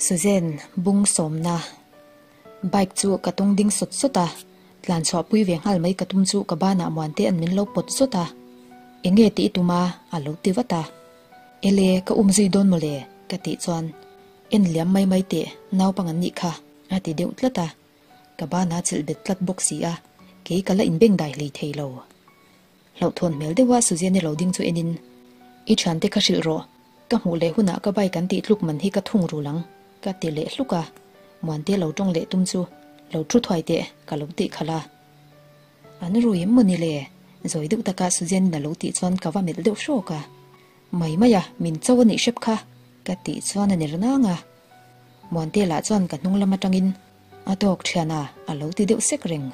Suzanne bung sawmna bike chu ka tung ding sawt sawt a, tlan chhuah pui ve nghal mai ka tum chu ka banah muante an min lo pawt zawt a, Enge tih i tum a? a lo ti vat a. Ele, ka um zui dawn mawle ka tih chuan En liam mai mai teh, naupang an nih kha a ti deuh tlat a, ka banah chilh bet tlat bawk si a, kei ka la inbeng dai hlei thei lo. Hlauhthawn hmel deuha Suzanne lo ding chu enin, I thiante kha hrilh rawh, ka hmuh leh hunah ka bike an tih tluk man hi ka thung rul ang, ka ti leh hluk a, Muante lo tawng leh tum chu lo thu thuai teh ka lo tih khalh a. An rui em mawni le? Zawi deuh taka Suzanne-in a lo tih chuan ka va melh deuh hrawk a. Mai mai a, min cho a nih hrep kha, ka tih chuan a ner nang a. Muante lah chuan ka hnung lam atangin a tawk thian a, a lo ti deuh sek reng.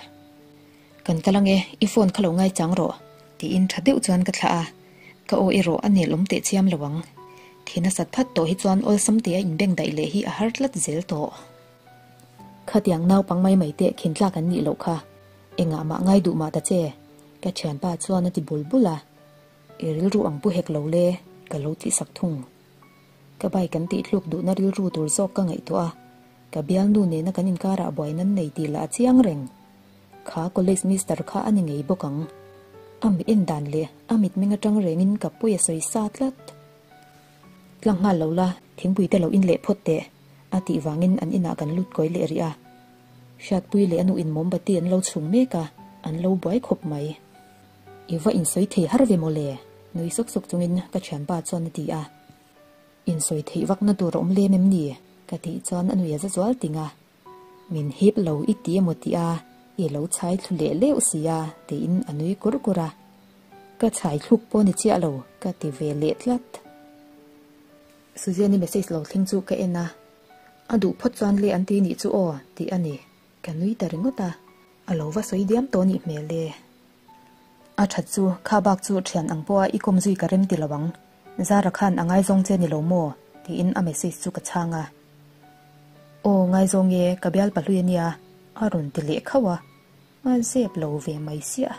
Kan kal ange, i phone kha lo ngaichang rawh, tiin tha deuh chuan ka thlah a, ka aw erawh a nel awm teh chiam lo ang. Thi nasat phat tawh hi chuan awlsam tea inbeng daih leh hi a har tlat zel tawh. Khatiang naupang mai mai teh khin tlak an nih loh kha, engah mah ngai duh mah ta che, ka thianpa chuan a ti bul bul a. I rilru ang pu hek lo le, ka lo tihsak thung. Ka bike an tih tluk duhna rilru tur zawk ka ngaihtuah a, ka bialnu nena kan inkarah buai nan nei tih lah a chiang reng. Kha college mister kha a ni ngei bawk ang. A mi en dan leh a mitmeng atang rengin ka pawi a sawi sa tlat. Tlang nghal lo la, thingpui te lo in leh phawt teh, a tih vangin an inah kan lut kawi leh rih a. Hriatpui leh a nu in mawmbati an lo chhung mek a, an lo buai khawp mai. I va insawi thei har ve mawle, nui sawk sawk chungin ka thianpa chuan a ti a. Insawi theih vakna tur a awm lem em ni? ka tih chuan a nui a za zual ting a. Min hip lo i ti emaw tih a, i lo chhai thlu leh leuh si a, tiin a nui kur kur a. Ka chhai thluk pawh ni chiah lo, ka ti ve leh tlat. Suziani message lo thleng chu ka en a, a duh phawt chuan le an ti nih chu aw, tih a ni. Ka nui ta ringawt a, a lo va sawi diam tawh nih hmel e. A that chu, kha bak chu thian ang pawha i kawm zui ka rem ti lo ang. Zara khan a ngaizawng che ni lo maw? tiin a message chu ka chhang a. Aw ngaizawng e, ka bial pahlui a nia, a rawn ti leh khauh a, a zep lo ve mai siah.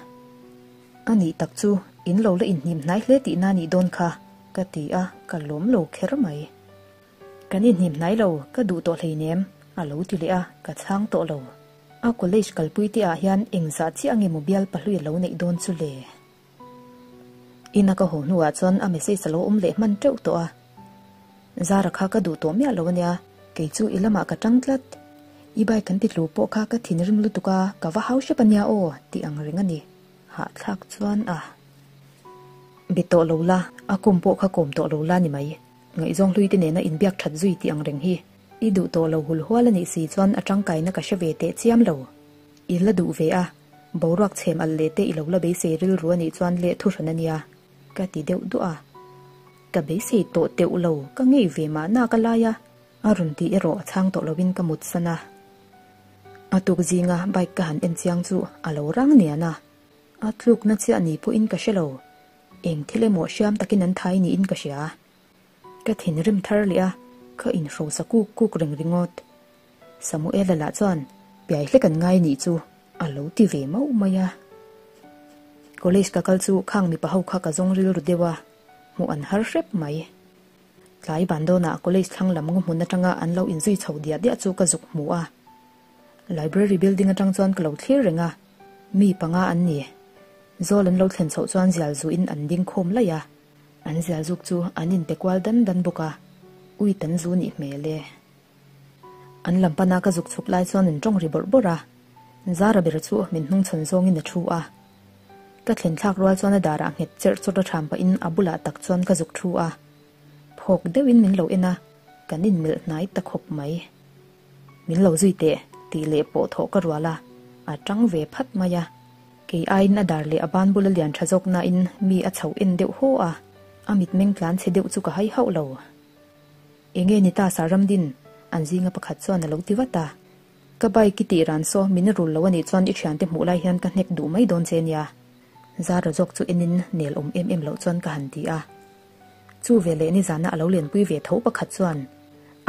A nih tak chu, in lo la inhnim hnai hle tihna nih dawn kha, ka ti a, ka lawm lo kher mai. Kan inhnim hnai lo, ka duh tawh hleinem, a lo ti leh a, ka chhang tawh lo. A college kalpui te ah hian engzah chiah nge maw bial pahlui a lo neih dawn chu le? Ina ka haw hnuah chuan a message a lo awm leh hman teuh tawh a. Zara kha ka duh tawh miah lo ania, kei chu i lamah ka tang tlat. I bike kan ti tlu pawh kha ka thinrim lutuk a, ka va hau hrep ania aw tih ang reng a ni. Hahthlak chuan a be tawh lo la, a kum pawh kha kawm tawh lo la ni mai. Ngaihzawng hlui te nena inbiak that zui tih ang reng hi. I duh tawh lo hul hual a nih si chuan a tangkaina ka hre ve teh chiam lo. I la duh ve a, boruak chhem alh leh te i lo la beisei rilru a nih chuan leh thu hran a nia, ka ti deuh duah a. Ka beisei tawh teuh lo, ka ngei ve mahna ka lai a, a rawn tih erawh a chhang tawh lovin ka mut san a. A tuk zinga bike ka han en chiang chu a lo rang nian a, a tlukna chiah ni pawhin ka hre lo, eng thil emaw hriam takin an thai niin ka hria. Ka thinrim thar leh a, ka inhrosa kuk kuk reng ringawt. Samuela lah chuan piai hlek an ngai nih chu a lo ti ve mauh mai a. College ka kal chu khang mipa ho kha ka zawng rilru deuh a, hmuh an har hrep mai. Tlai ban dawnah college thlang lam ngaw hmun atanga an lo inzui chho diah diah chu ka zuk hmu a. Library building atang chuan ka lo thlir reng a, mi panga an ni. Zawl an lo thlen chhoh chuan zial zuin an ding khawm laih a. An zial zuk chu an inpe kual dan dan bawk a, ui tan zu nih hmel e. An lam pana ka zuk chhuk lai chuan an tawng ri bawrh bawrh a, Zara ber chu min hnungchhawn zawngin a thu a. Ka thlen thlak rual chuan a darah nghet cherh chawt a ṭham pahin a bulah tak chuan ka zuk thu a. Phawk deuhin min lo en a, kan inmelh hnai ta khawp mai. Min lo zui teh tih leh pawh thawh ka rual a, a ṭang ve phat mai a. Kei aiin a dar leh a ban bula lian ṭha zawk nain mi a chhoh en deuh haw a, a mitmeng tlan chhe deuh chu ka hai hauh lo. Enge ni ta Sir Ramdin? An zinga pakhat chuan a lo ti vat a. Ka bike i tih ran saw min rul lo anih chuan i thiante hmuh lai hian ka hnek duh mai dawn che nia. Zara zawk chu enin nel awm em em loh chuan ka han ti a. Chu veleh nizana a lo lenpui ve tho pakhat chuan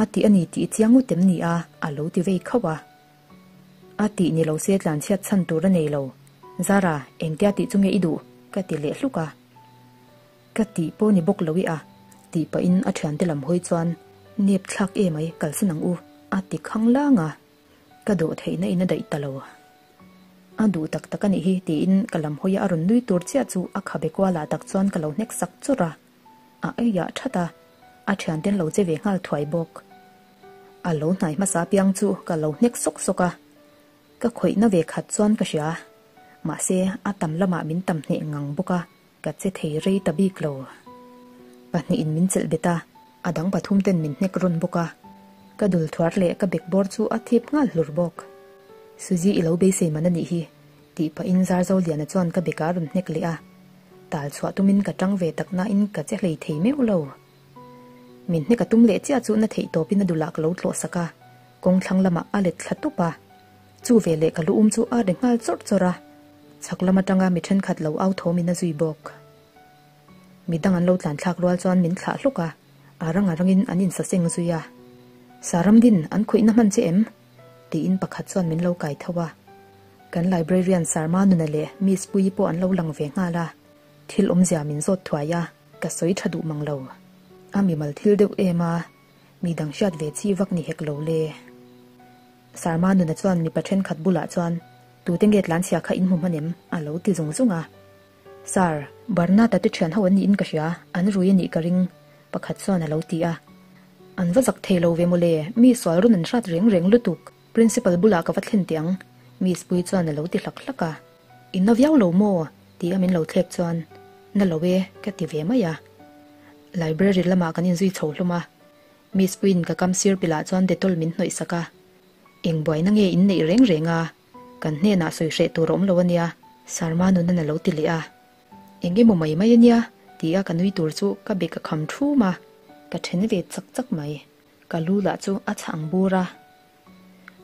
a ti a ni tih i chiang ngawt em ni a? A lo ti vei khauh a. A tih ni lo se tlanchhiat chhan tur a nei lo. Zara, engtia tih chu nge i duh? Ka ti leh hluk a. Ka tih pawh ni bawk lo i a, tih pahin a thiante lam hawi chuan, Nep thlak emai kalsan ang u a ti khanglang a, ka dawh theihna in a daih ta lo. A duh tak tak a nih hi tiin ka lam hawi a a rawn nui tur chiah chu a khabe kual ah tak chuan ka lo hnek sak chawrh a, a eiah that a, a thiante an lo che ve nghal thuai bawk. A lo hnai hmasa piang chu ka lo hnek sawk sawk a, ka khawihna ve khat chuan ka hria. Mahse a tam lamah min tam hneh ngang bawk a, ka che thei rei ta bik lo. Pahnihin min chelh bet a, a dang pathum ten min hnek rawn bawk a. Ka dul thuar leh ka bek bawr chu a thip nghal hlur bawk. Suzy i lo beisei man a nih hi, tih pahin Zarzoliana chuan ka bekah a rawn hnek leh a. Tal chhuah tumin ka tang ve tak nain ka che hlei thei meuh lo. Min hnek a tum leh chiah chu na theih tawpin a dulah ka lo tlawh sak a, kawng thlang lamah a let thla tup a. Chu veleh ka lu um chu a ri nghal chawrh chawrh a, chhak lam atanga mi thenkhat lo au thawmin a zui bawk. Mi dang an lo tlan thlak rual chuan min thlah hluk a, a rang a rangin an insaseng zui a. Saramdin, an khawihna hman che em? tiin pakhat chuan min lo kai tho a. Kan librarian Sarma nuna leh Miss Puii pawh an lo lang ve nghal a, thil awmzia min zawt thuai a, ka sawi tha duh mang lo. A mimal thil deuh em a, mi dang hriat ve chi vak ni hek lo le. Sarma nuna chuan mipa thenkhat bulah chuan, Tute nge tlanchhia kha in hmu hman em? a lo ti zung zung a. Sir, Bernard-a te thian ho an niin ka hria, an rui a nih ka ring, pakhat chuan a lo ti a. An va zak thei lo ve mawle, mi sual rawn an hrat reng reng lutuk. Principal bulah ka va thlen teh ang, Miss Puii chuan a lo ti hlak hlak a. I na viau lo maw? ti a min lo thlek chuan, Na lo e, ka ti ve mai a. Library lamah kan inzui chho hlawm a, Miss Puiin ka kam sir pilah chuan Dettol min hnawih sak a. Eng buaina nge in neih reng reng a? Kan hnenah sawi hreh tur a awm lo a nia, Sarma nunan a lo ti leh a. Eng emaw mai mai a nia, ti a ka nui tur chu ka bek a kham thum a, ka then ve chak chak mai. Ka lu lah chu a chhang bur a.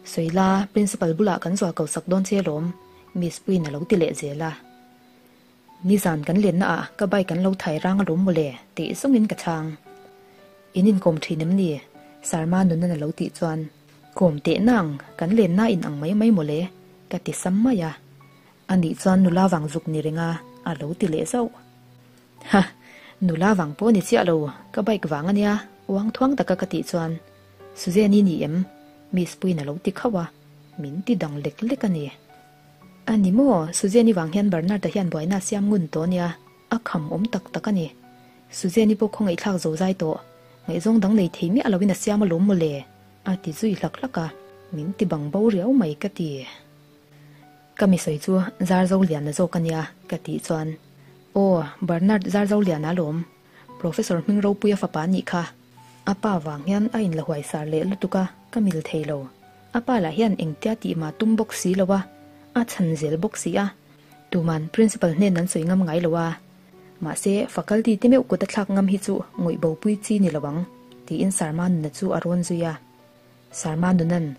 Sawila, Principal bulah kan zual ko sak dawn che alawm, Miss Puiin a lo ti leh zel a. Nizan kan lenna ah ka bike an lo thai rang alawm mawle tih zawngin ka chhang. In inkawm thin em ni? Sarma nunan a lo tih chuan, Kawm teh nang, kan lenna in ang mai mai mawle, ka ti sam mai a. Anih chuan nula vang zuk ni reng a, a lo ti leh zauh. Ha! Nula vang pawh ni chiah lo, ka bike vang a nia, uang thuang taka ka tih chuan Suzanne-i ni em? Miss Puiin a lo ti khauh a, min ti dang lek lek a ni. A ni maw, Suzanne-i vang hian Bernard-a hian buaina a siam ngun tawh a nia, a kham awm tak tak a ni. Suzanne-i pawh khawngaihthlak zo zai tawh, ngaihzawng dang nei thei miah loin a siam alawm mawle, a ti zui hlak hlak a, min ti bang bo riau mai ka ti. Ka mi sawi chu Zarzoliana zawk a nia ka tih chuan, Aw, Bernard Zarzoliana alawm, Professor hming ropuia fapa a nih kha. A pa vang hian a inla huaisar leh lutuk a, ka mil thei lo. A pa lah hian engtia tih mah tum bawk si lo a, a chhan zel bawk si a. Tuman Principal hnen an sawi ngam ngai lo a. Mahse, faculty te meuh kut a thlak ngam hi chu ngawih bopui chi ni lo ang, tiin Sarma nuna chu a rawn zui a. Sarma nunan,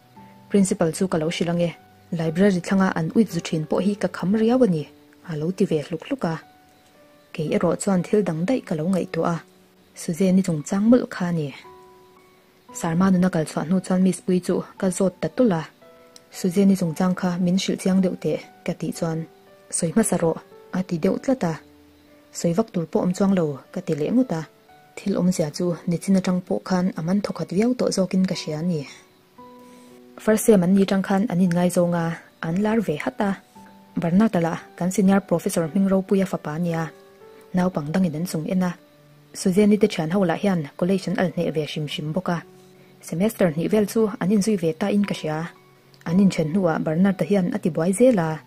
Principal chu ka lo hrilh ange. Library thlanga an uit zu thin pawh hi ka kham riau a ni, a lo ti ve hluk hluk a. Kei erawh chuan thil dang daih ka lo ngaihtuah a, Suzanne-i chungchang mawlh kha a ni. Sarma nuna kal chhuah hnu chuan Miss Puii chu ka zawt ta tulh a, Suzanne-i chungchang kha min hrilh chiang deuh teh ka tih chuan, Sawi hmasa rawh, a ti deuh tlat a. Sawi vak tur pawh awm chuang lo, ka ti leh ngawt a. Thil awmzia chu nichin atang pawh khan a man thawkhat viau tawh zawkin ka hria a ni. First sem an ni tang khan an inngaizawng a, an lar ve hat a. Bernard-a lah kan senior professor hming ropuia fapa a nia, naupang dangin an chung en a. Suzanne-i te thian ho lah hian college an al hneh ve hrim hrim bawk a. Semester hnih vel chu an inzui ve ta in ka hria. An inthen hnuah Bernard-a hian a ti buai zel a.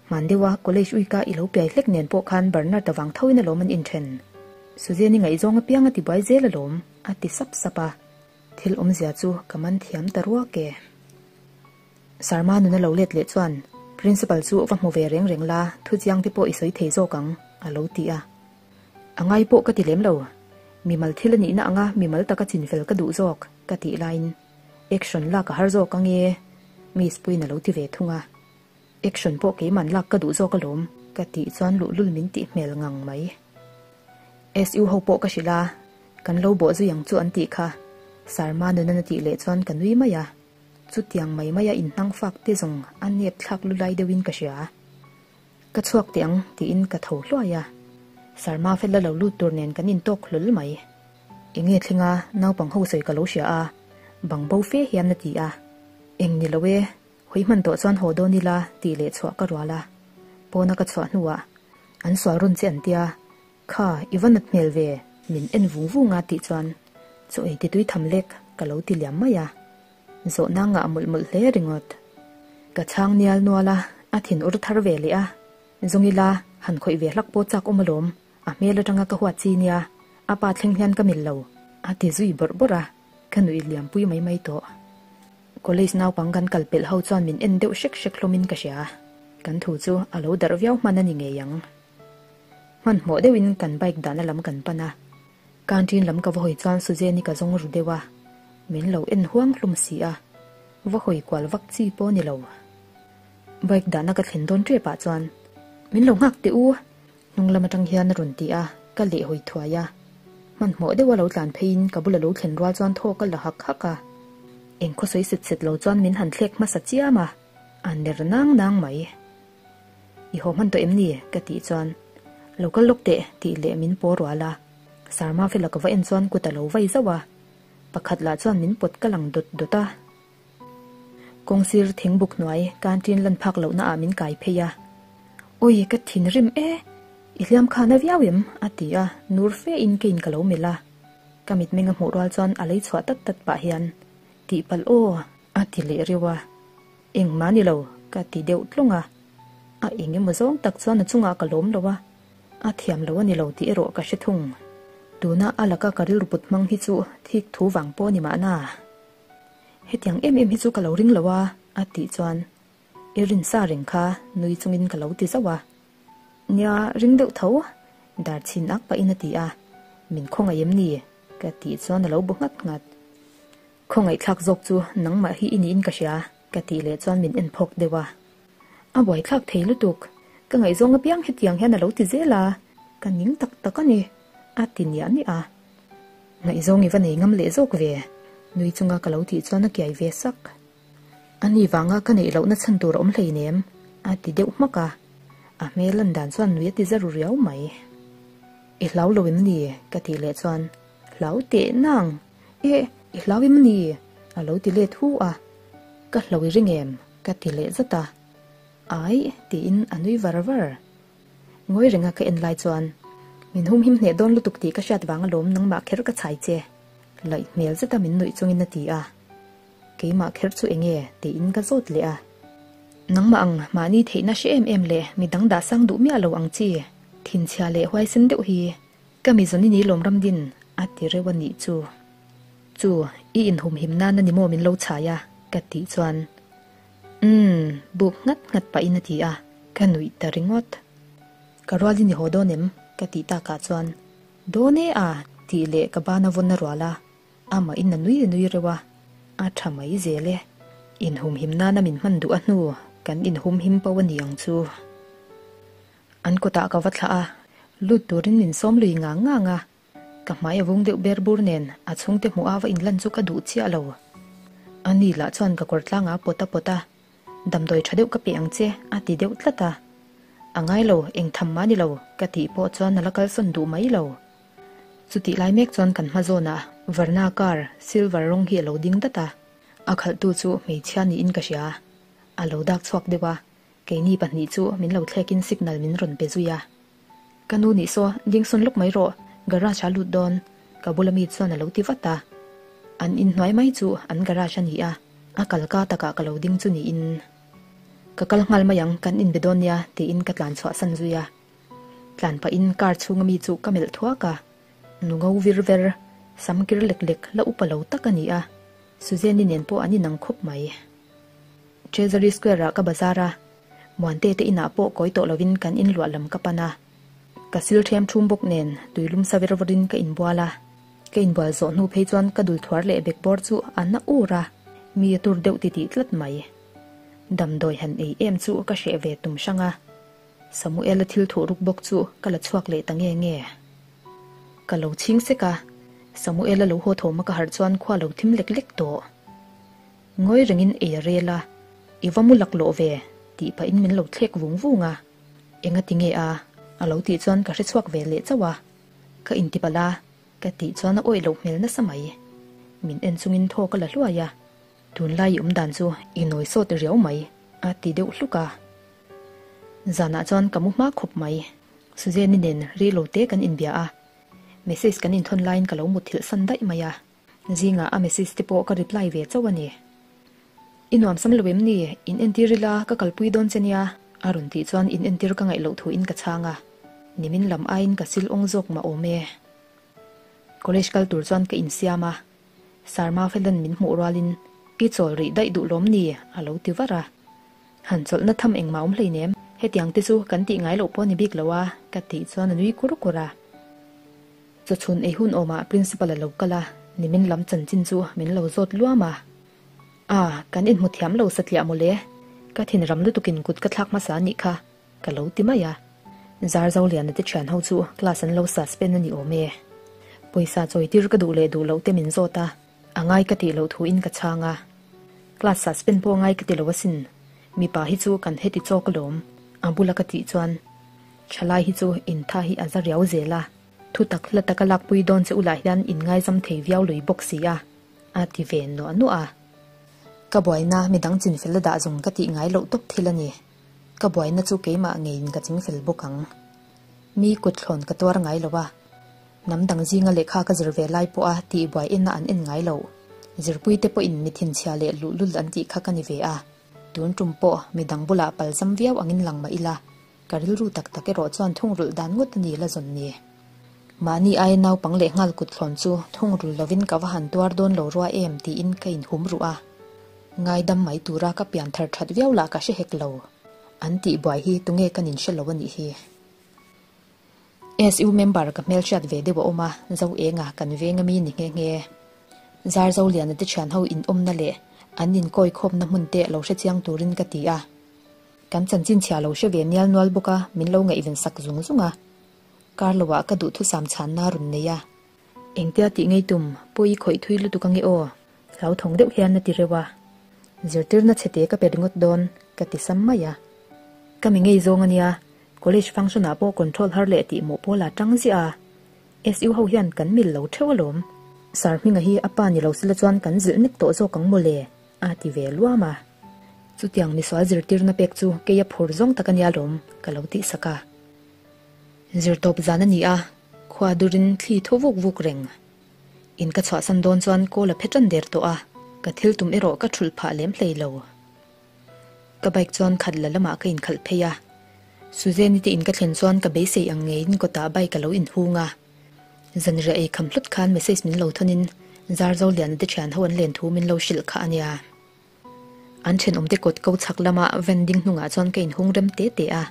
Hman deuha college uika i lo piai hlek nen pawh khan Bernard-a vang thoin alawm an inthen. Suzanne-i ngaihzawng apiang a ti buai zel alawm, a ti sap sap a. Thil awmzia chu ka man thiam ta ruak e. Sarma nuna lo let leh chuan Principal chu va hmu ve reng reng la, thu chiang te pawh i sawi thei zawk ang, a lo ti a. A ngai pawh ka ti lem lo. Mimal thil a nihna anga mimal taka chinfel ka duh zawk, ka tih laiin action lak a har zawk ang e, Miss Puiin a lo ti ve thung a. Action pawh keiman lak ka duh zawk alawm, ka tih chuan luhlul min tih hmel ngang mai. SU ho pawh ka hrilh a, kan lo bawh zui ang chu an tih kha. Sarma nunan a tih leh chuan ka nui mai a, chutiang mai maia inhnang fak te zawng a nep thlak lu lai deuhin ka hria. Ka chhuak teh ang tiin ka tho hluai a, Sarma fel a lo lut tur nen kan intawk hlul mai. Enge thleng a, naupang ho sawi ka lo hria a, bang bo fe hian a ti a. Eng ni lo e, hawi hman tawh chuan haw dawn ila tih leh chhuah ka rual a. Pawna ka chhuah hnuah an sual rawn che an tia, Kha, i va nat hmel ve, min en vung vung a tih chuan chaw ei titui tham lek ka lo ti liam mai a. Zawhna ngah mawlh mawlh hle ringawt. Ka chhang nial nual a, a thin ur thar ve leh a. Zawng ila, han khawih ve hlak pawh chak awm alawm, a hmel atanga ka huat chi nia, a pa thleng hian ka mil lo, a ti zui bawrh bawrh a, ka nuih liam pui mai mai tawh. College naupang kan kal pelh ho chuan min en deuh hrek hrek hlawmin ka hria. Kan thu chu a lo darh viau hman a ni ngei ang. Hmanhmawh deuhin kan bike dahna lam kan pan a, canteen lam ka va hawi chuan Suzanne-i ka zawng ru deuh a, min lo en huang hlum si a, va hawi kual vak chi pawh a ni lo. Bike dahna ka thlen dawn tep ah chuan min lo nghak teh u, hnung lam atang hian a rawn ti a, ka leh hawi thuai a. Hmanhmawh deuha lo tlan pheiin ka bula lo thlen rual chuan thaw ka la hak hak a, engkhaw sawi set set lo chuan min han thlek hmasa chiam a, a ner nang nang mai. I haw hman tawh em ni? ka tih chuan Lo kal lawk teh tih leh min paw rual a, Sarma fela ka va en chuan kut a lo vai zauh a, pakhat lah chuan min pawt ka lang dawt dawt a. Kawngsir thingbuk hnuai canteen lan phak lohna ah min kai phei a, Awi ka thinrim e, i hliam kha na viau em? a ti a, nur fe in keiin ka lo melh a, ka mitmeng a hmuh rual chuan a lei chhuah tat tat pah hian Tihpalh aw a ti leh reuh a. Engmah ni lo, ka ti deuh tlawng a. A eng emaw zawng tak chuan a chungah ka lawm lo a, a thiam lo a ni lo tih erawh ka hre thung. Tuna a laka ka rilru put hmang hi chu thik thu vang pawh a ni mahna. Hetiang em em hi chu ka lo ring lo a, a tih chuan i rin sa reng kha nui chungin ka lo ti zauh a. Nia, ring deuh tho, dar chhin ak pahin a ti a, min khawngaih em ni? ka tih chuan a lo bu nghat nghat. Khawngaihthlak zawk chu nangmah hi i niin ka hria, ka tih leh chuan min en phawk deuh a. A buaithlak thei lutuk, ka ngaihzawng apiang hetiang hian a lo ti zel a, ka ning tak tak a ni, a ti niah niah a. Ngaihzawng i va nei ngam leh zawk ve, nui chunga ka lo tih chuan a kiai ve sak. A ni vanga ka neih lohna chhan tur a awm hleinem, a ti deuh hmak a, a hmel lan dan chuan nui a ti za ru riau mai. I hlau lo em ni? ka tih leh chuan Hlau teh nang! Eh, i hlau em ni? A lo ti let hu a. Ka hlo i ring em? Ka ti leh zat a. Ai, tiin a nui var var. Ngawi renga ka en lai chuan, Min hum him hneh dawn lutuk tih ka hriat vang alawm nangmah kher ka chhai che. Laih hmel zeta min nuih chungin a ti a. Keimah kher chu enge? tiin ka zawt leh a. Nangmah ang, mahni theihna hre em em leh midang dah sang duh miah lo ang chi, thinchhia leh huaisen deuh hi. Ka mi zawn i ni lawm ramdin a ti reuh a nih chu. Chu, i inhumhim nan a ni maw min lo chhai a? ka tih chuan Umm, buk nghat nghat pahin a ti a, ka nuih ta ringawt. Ka rual i ni haw dawn em? ka tih takah chuan Dawn e a tih leh ka ban a vawn a rual a, amahin a nui a nui reuh a, a tha mai zel e. Inhumhim nana min hman duh a hnu kan inhumhim pawh a ni ang chu. An kawtah ka va thlah a, lut turin min sawm lui ngang ngang a, ka hmai a vung deuh ber bur nen a chhungte hmuh a va inlan chu ka duh chiah lo. A ni lah chuan ka kawr tlangah a pawt a pawt a, Damdawi tha deuh ka pe ang che a ti deuh tlat a. A ngai lo, eng tham mah ni lo ka tih pawh chuan a la kalsawn duh mai lo. Chutih lai mek chuan kan hma zawnah Verna car silver rawng hi a lo ding dat a, a khalhtu chu hmeichhia niin ka hria. A lo dak chhuak deuh a, Keini pahnih chu min lo thlekin signal min rawn pe zui a. Ka nu nih saw, ding sawn lawk mai rawh, garage a lut dawn, ka bula mi chuan a lo ti vat a. An inhnuai mai chu an garage a ni a, a kal ka takah ka lo ding chu niin. Ka kal nghal mai ang, kan inbe dawn nia, tiin ka tlan chhuah san zui a. Tlan pahin car chhunga mi chu ka melh thuak a, nu ngo vir ver, sam kir lek lek la upa lo tak a ni a, Suzanne-i nen pawh an inang khawp mai. Treasury Square ah ka bazar a, Muante te inah pawh kawi tawh lovin kan inluah lam ka pan a. Ka sil ṭhem ṭhum bawk nen tuilum sa ver vawrin ka inbual a. Ka inbual zawh hnu phei chuan ka dul thuar leh bekbawr chu a na ur a, mi a tur deuh titih tlat mai. Damdawi han ei em chu ka hreh ve tum hrang a. Samuel-a thil thuh ruk bawk chu ka la chhuak leh ta nge nge. Ka lo chhing sek a, Samuel-a lo haw thawm a ka harh chuan khua lo thim lek lek tawh. Ngawi rengin ei a rel a, I va mu laklawh ve, tih pahin min lo thlek vung vung a. Enga ti nge a? A lo tih chuan ka hre chhuak ve leh chauh a. Ka intipalh a. Ka tih chuan a awih loh hmel nasa mai. Min en chungin thaw ka la hluai a, Tunlai i awm dan chu i nawi sawt riau mai, a ti deuh hluk a. Zanah chuan ka mu hma khawp mai. Suzanne-i nen ri lo te kan inbia a, message kan inthawn laiin ka lo mutthilh san daih mai a. Zingah a message te pawh ka reply ve chauh a ni. I nuam sam lo em ni? In entir ila ka kalpui dawn che nia, a rawn tih chuan in entir ka ngaih loh thuin ka chhang a. Nimin lam aiin ka sil awng zawk mah awm e. College kal tur chuan ka insiam a, Sarma Felan min hmuh rualin I chawl rih daih duh lawm ni? a lo ti var a. Han chawlhna tham engmah awm hleinem, hetiang te chu kan tih ngai loh pawh a ni bik lo a, ka tih chuan a nui kur kur a. Chawchhun ei hun awmah Principal a lo kal a, nimin lam chanchin chu min lo zawt luam a. A, kan inhmu thiam lo satliah mawle, ka thinram lutukin kut ka thlak hmasa anih kha, ka lo ti mai a. Zarzoliana te thian ho chu class an lo suspend a ni awm e. Pawisa chawitir ka duh leh duh loh te min zawt a, a ngai ka tih loh thuin ka chhang a. Class suspend pawh ngai ka ti lo asin, mipa hi chu kan heti chawk alawm, a bula ka tih chuan thalai hi chu intha hi a za riau zel a, thutak hla taka lakpui dawn che ulah hian in ngaizam thei viau lui bawk si a, a ti ve nuah nuah a. Ka buaina midang chinfel a dah zawng ka tih ngai loh tawp thil a ni. Ka buaina chu keimah ngeiin ka chingfel bawk ang. Mi kutthlawn ka tuar ngai lo a, hnam dang zinga lehkha ka zir ve lai pawha tih buai ena an en ngai lo. Zirpuite pawhin mi thinchhia leh luhlul an tih kha ka ni ve a, tun tum pawh mi dang bulah palzam viau angin lang mah ila, ka rilru tak tak erawh chuan thungrulh dan ngawt a ni la zawn ni. Mahni aia naupang leh nghal kutthlawn chu thungrul lovin ka va han tuar dawn lo rua em tiin ka inhum ruh a. Ngaidam mai tura ka pian thar that viau lah ka hre hek lo. An tih buai hi tunge ka nin hre lo a nih hi. SU member ka hmelhriat ve deuh a awm a, Zo enga kan veng ami ni nghe nghe. Zarzoliana te thian ho inawmna leh an inkawi khawmna hmun te lo hre chiang turin ka ti a. Kan chanchin chhia lo hre ve nial nual bawk a, min lo ngaihven sak zung zung a. Kar loah ka duhthusam chhanna rawn nei a. Engtia tih ngei tum pawi khawih thui lutuk ange aw, hlauthawng deuh hian a ti reuh a. Zirtirna chhete ka pe ringawt dawn ka ti sam mai a. Ka mi ngei zawng ania, college function ah pawh control har leh tih mawh pawl a tang ziah a. SU ho hian kan mil lo theuh alawm. Sir Hminga hi a pa ni lo sila chuan kan zilh nek tawh zawk ang mawle a ti ve luam a. Chutiang misual zirtirna pek chu kei a phur zawng tak ania lawm ka lo tih sak a. Zirtawp zan a ni a, khua durin thli thaw vuk vuk reng. In ka chhuahsan dawn chuan kawl a phe tan der tawh a, ka thil tum erawh ka thulh phah lem hlei lo. Ka bike chuan khat la lamah ka inkhalh phei a, Suzanne-i te in ka thlen chuan ka beisei ang ngeiin kawtah bike a lo inhung a. Zanriah ei kham hlut khan message min lo thawnin Zarzoliana te thian ho an len thu min lo hrilh kha a nia. An thenawmte kawt ko chhak lama van ding hnungah chuan ka inhung rem te te a.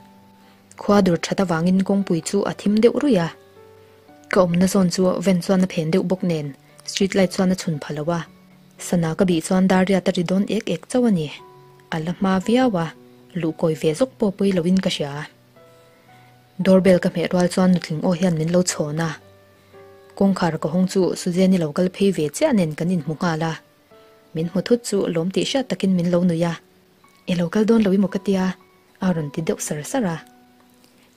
Khua dur that avangin kawngpui chu a thim deuh ruih a. Ka awmna zawn chu van chuan a phen deuh bawk nen street light chuan a chhun pha lo a. Sana ka bih chuan dar riat a ri dawn ek ek chauh a ni. A la hma viau a, luh kawi ve zawk pawh pawi loin ka hria. Doorbell ka hmeh rual chuan nutling aw hian min lo chhawn a. Kawngkhar ka hawng chu Suzanne-i lo kal phei ve chiah nen kan inhmu nghal a. Min hmu thut chu lawm tih hriat takin min lo nui a, I lo kal dawn lo i maw ka tia, a rawn ti deuh sar sar a.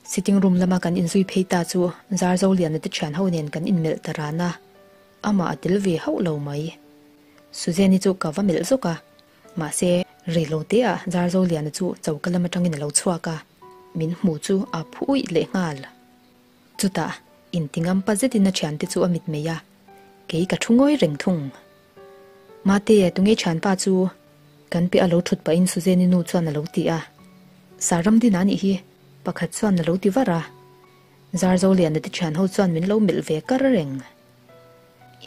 Sitting room lama kan inzui phei ta chu Zarzoliana te thian ho nen kan inmelh ta ran a, amah a tel ve hauh lo mai. Suzanne-i chu ka va melh zawk a, mahse rei lo te ah Zarzoliana chu choka lam atangin a lo chhuak a, min hmu chu a phu uih leh nghal. Chutah intingampa zetin a thiante chu a mitmei a. Kei ka thu ngawi reng thung. Mate, tunge thianpa chu? Kan piah a lo thut pahin Suzanne-i nu chuan a lo ti a. Saramdina anih hi, pakhat chuan a lo ti var a. Zarzoliana te thian ho chuan min lo melh ve kar reng.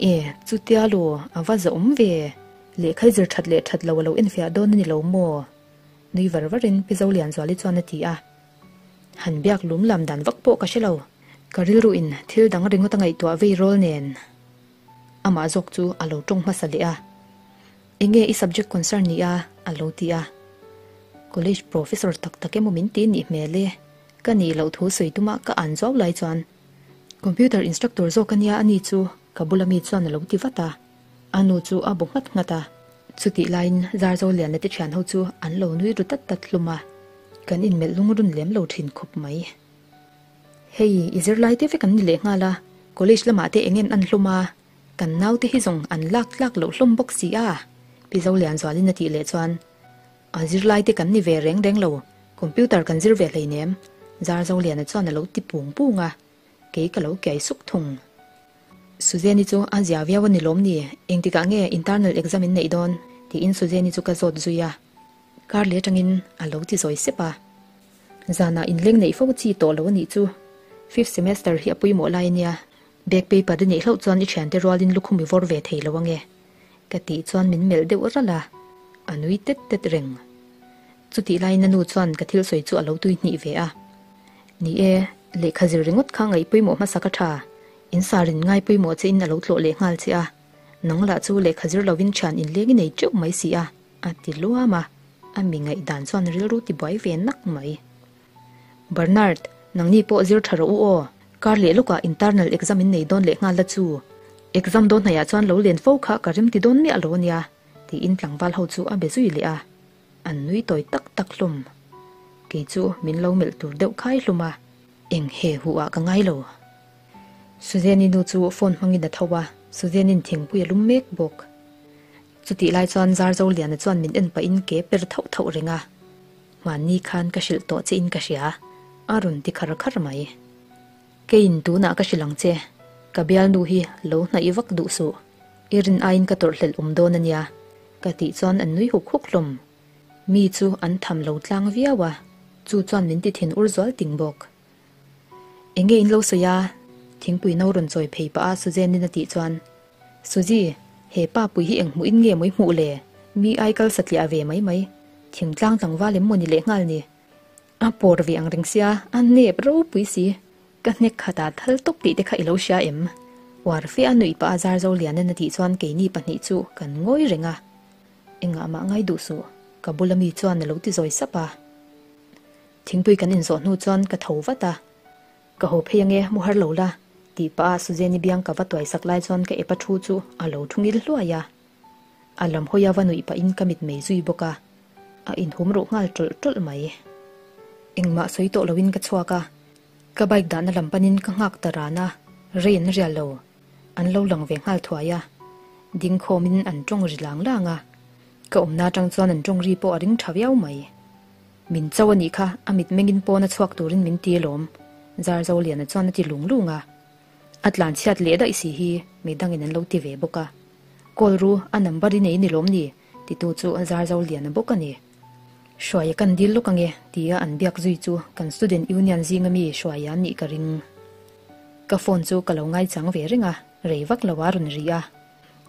E, chutia lo, a va za awm ve. Lehkha i zir that leh that lo a lo enfiah dawn a ni lo maw? Nui var varin Pi Zolianzuali chuan a ti a. Han biak lum lam dan vak pawh ka hre lo. Ka rilru in thil dang ringawt a ngaihtuah vei rawl nen. Amah zawk chu a lo tawng hmasa leh a. Enge i subject concern ni a? a lo ti a. College professor tak tak emaw min ti nih hmel e. Ka nih loh thu sawi tuma ka an zuau lai chuan computer instructor zawk a nia a ni chu ka bula mi chuan a lo ti vat a. A nu chu a bu nghat nghat a. Chutih laiin Zarzoliana te thian ho chu an lo nui ru tat tat hlum a. Kan inmelh lungrun lem lo thin khawp mai. Hei, i zirlai te vek an ni leh nghal a. College lamah te eng en an hlawm a, kan naute hi zawng an lak tlak loh hlawm bawk si a, Pi Zolianzualin a tih leh chuan, A zirlai te kan ni ve reng reng lo, computer kan zir ve hleinem, Zarzoliana chuan a lo ti pung pung a, kei ka lo kiai suk thung. Suzanne-i chu a zia viau a ni lawm ni, engtikah nge internal exam in neih dawn? tiin Suzanne-i chu ka zawt zui a, kar leh atangin a lo ti zawi sep a. Zanah inleng neih fo chi tawh lo a nih chu, fifth semester hi a pawimawh lai a nia, back paper i neih hlauh chuan i thiante rualin lukhum i vawr ve thei lo ange, ka tih chuan min melh deuh ralh a, a nui tet tet reng. Chutih laiin a nu chuan ka thil sawi chu a lo tui hnih ve a. Ni e, lehkha zir ringawt kha ngaih pawimawh hmasa ka tha, in sarin ngai pawimawh che in a lo tlawh leh nghal che a, nang lah chu lehkha zir lovin thian inleng i nei teuh mai si a, a ti luam a, a mi ngaihdan chuan rilru ti buai ve nak mai. Bernard, nangni pawh zir tha rawh u aw, kar leh lawkah internal exam in nei dawn leh nghal la chu, exam dawn hnaihah chuan lo len fo kha ka rem ti dawn miah lo ania, tiin tlangval ho chu a be zui leh a. An nui tawi tak tak hlawm. Kei chu min lo melh tur deuh khai hlawm a, eng he huh ah ka ngai lo. Suzanne-i nu chu phone hmangin a tho a, Suzanne-i'n thingpui a lum mek bawk. Chutih lai chuan Zarzoliana chuan min en pahin ke per thauh thauh reng a, Hmanni khan ka hrilh tawh che in ka hria, a rawn ti khar khar mai. Keiin tunah ka hrilh ang che, ka bialnu hi lo hnaih vak duh suh. I rin aiin ka tawrhhlelh awm dawn a nia, ka tih chuan an nui huk huk hlawm. Mi chu an tham lo tlang viau a, chu chuan min ti thin ur zual ting bawk. Enge in lo sawi a? Thingpui no rawn chawi phei pah a Suzanne-in a tih chuan, Suzy, he pa pui hi eng hmuh in nge mawi hmuh le? Mi ai kal satliah ve mai mai, thingtlang tlangval em maw ni leh nghal ni? A pawr ve ang reng sia, a nep ropui si. Ka hnek khat a thal tawp tih te kha i lo hria em? Uar fe a nuih pah a Zarzo Lianan a tih chuan keini pahnih chu kan ngawi reng a. Engah mah ngai duh suh, ka bula mi chuan a lo ti zawi sap a. Thingpui kan inzawh hnu chuan ka tho vat a. Ka haw phei ange, mu har lo la, tih pah a Suzanne-i biang ka va tuai sak lai chuan ka epa thu chu a lo thu ngil hluai a. A lam hawi a va nuih pahin ka mit mei zui bawk a, a inhum ruh nghal tawlh tawlh mai. Engmah sawi tawh loin ka chhuak a, ka bike dahna lam panin ka nghak ta ran a, rei an rial lo. An lo lang ve nghal thuai a, ding khawmin an tawng ri lang lang a, ka awmna atang chuan an tawng ri pawh a ring tha viau mai. Min cho a nih kha, a mit mengin pawn a chhuak turin min ti alawm, Zarzoliana chuan a ti lung lung a. A tlan chhiat leh daih si hi mi dangin an lo ti ve bawk a. Call ru, a number i nei ni lawm ni? titu chu Zarzoliana bawk a ni. Hruaia kan dil lawk ange tia an biak zui chu kan student union zinga mi Hruaia an nih ka ring. Ka phone chu ka lo ngaichang ve reng a, rei vak lo a rawn ri a.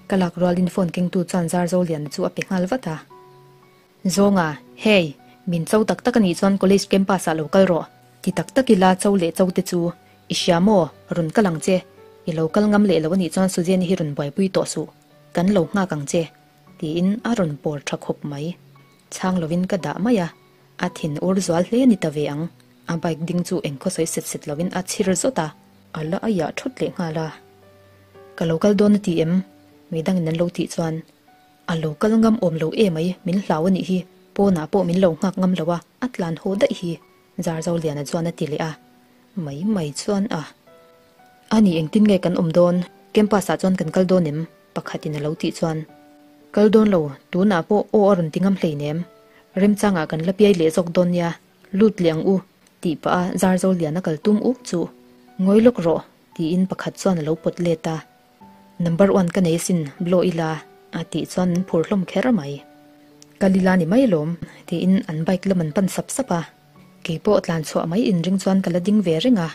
Ka lak rualin phone kengtu chuan Zarzoliana chu a pe nghal vat a. Zawnga, Hey! Min cho tak tak a nih chuan college campus ah lo kal rawh. Ti tak tak ila cho leh cho te chu i hria maw? Rawn kal ang che. I lo kal ngam leh lo a nih chuan Suzanne hi rawn buaipui tawh suh. Kan lo nghak ang che. Tiin a rawn pawr tha khawp mai. Chhang lovin ka dah mai a. A thin ur zual hle ni ta ve ang. A bike ding chu engkhaw sawi set set lovin a chhir zawt a. A la a iah thut leh nghal a. Ka lo kal dawn a ti em? Midangin an lo tih chuan A lo kal ngam awm lo e mai, min hlau a nih hi, pawnah pawh min lo nghak ngam lo a, a tlan haw daih hi, Zarzoliana chuan a ti leh a. Mai mai chuan a. A ni engtin nge kan awm dawn, campus ah chuan kan kal dawn em? Pakhatin a lo tih chuan. Kal dawn lo, tunah pawh aw a rawn ti ngam hleinem. Remchangah kan la piai leh zawk dawn nia, lut leh ang u, tih pah a Zarzoliana kal tum uk chu. Ngawi lawk rawh, tiin pakhat chuan a lo pawt let a. Number one ka nei asin, blow ila, a tih chuan an phur hlawm kher mai. Kal ila ni mai lawm, tiin an bike lam an pan sap sap a. Kei pawh tlan chhuah mai inring chuan ka la ding ve reng a.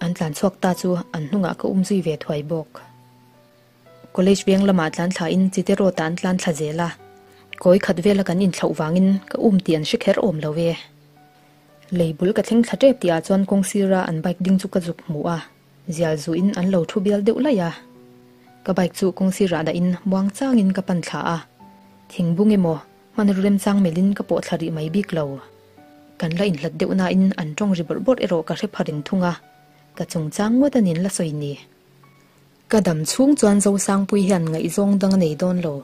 An tlan chhuak ta chu an hnungah ka um zui ve thuai bawk. College veng lamah tlan thla in Chite road ah an tlan thla zel a. Kawi khat vela kan inthlauh vangin ka um tih an hre kher awm lo e. Lei bul ka thleng thla tep tih ah chuan kawng sira an bike ding chu ka zuk hmu a. Zial zuin an lo thu bial deuh laih a. Ka bike chu kawng sirah dahin muang changin ka pan thla a. Thingbung emaw, hmanraw remchang melhin ka pawh thla rih mai bik lo. Kan la inhlat deuh nain an tawng ri bawrh bawrh erawh ka hre pha reng thung a. Ka chungchang ngawt a nin la sawi ni. Ka dam chhung chuan Zosangpui hian ngaihzawng dang a nei dawn lo.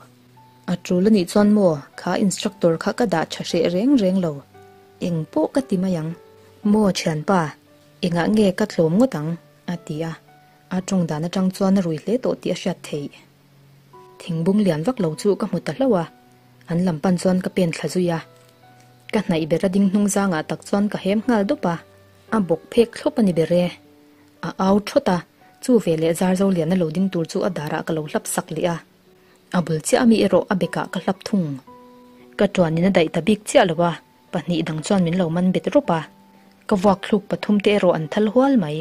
A tul a nih chuan maw, kha instructor kha ka dah tha hreh reng reng lo. Eng pawh ka ti mai ang. Maw thianpa, Engah nge ka tlawm ngawt ang? a ti a. A tawng dan atang chuan a rui hle tawh tih a hriat theih. Thingbung lian vak lo chu ka hmu ta hlauh a, an lam pan chuan ka pen thla zui a. Ka hnaih ber a ding hnung zangah tak chuan ka hem nghal dawp a, a bawk phek thlawp a ni ber e. A au thawt a, chu veleh Zarzo lian a lo ding tur chu a darah ka lo hlap sak leh a. A bul chiah ami erawh a bekah ka hlap thung. Ka tuanin a daih ta bik chiah lo a, pahnih dang chuan min lo man bet rawp a. Ka vuak thluk pathum te erawh an thal hual mai.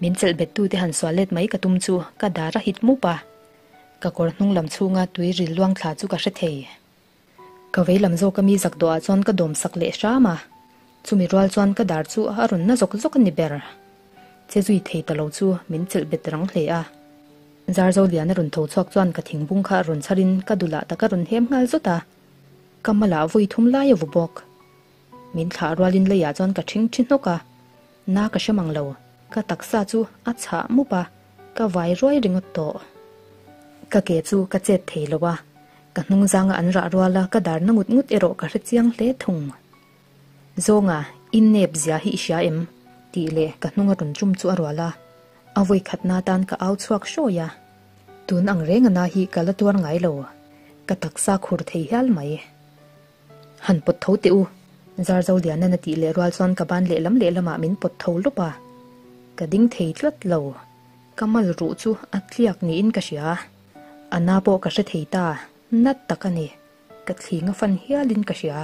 Min chelh bet tute han sual let mai ka tum chu ka dar a hit mup a. Ka kawr hnung lam chhunga tui ril luang thla chu ka hre thei. Ka vei lam zawk ami zak dawhah chuan ka dawm sak leh hram a, chumi rual chuan ka dar chu a rawn na zawk zawk a ni ber. Che zui thei ta lo chu min chelh bet rang hle a. Zarzo lian a rawn tho chhuak chuan ka thingbung kha rawn chharin ka dulah tak a rawn hem nghal zawt a, ka malah vawi thum lai a vu bawk. Min thlah rualin leiah chuan ka ṭhing ṭhi hnawk a, na ka hre mang lo, ka taksa chu a chhah mup a, ka vai ruai ringawt tawh. Ka ke chu ka chet thei lo a, ka hnung zanga an rah ruala ka dar na ngut ngut erawh ka hre chiang hle thung. Zawnga, i nep zia hi i hria em? tih leh ka hnunga rawn tum chu a rual a, a vawi khatna atan ka au chhuak hrawi a. Tun ang reng ana hi ka la tuar ngai lo, ka taksa khur thei hial mai. Han pawt tho teh u, Zarzo Lianan a tih leh rual chuan ka ban lehlam lehlamah min pawt tho lawp a, ka ding thei tlat lo. Ka mal ruh chu a tliak niin ka hria. A na pawh ka hre thei ta, nat tak a ni. Ka thling a fan hialin ka hria.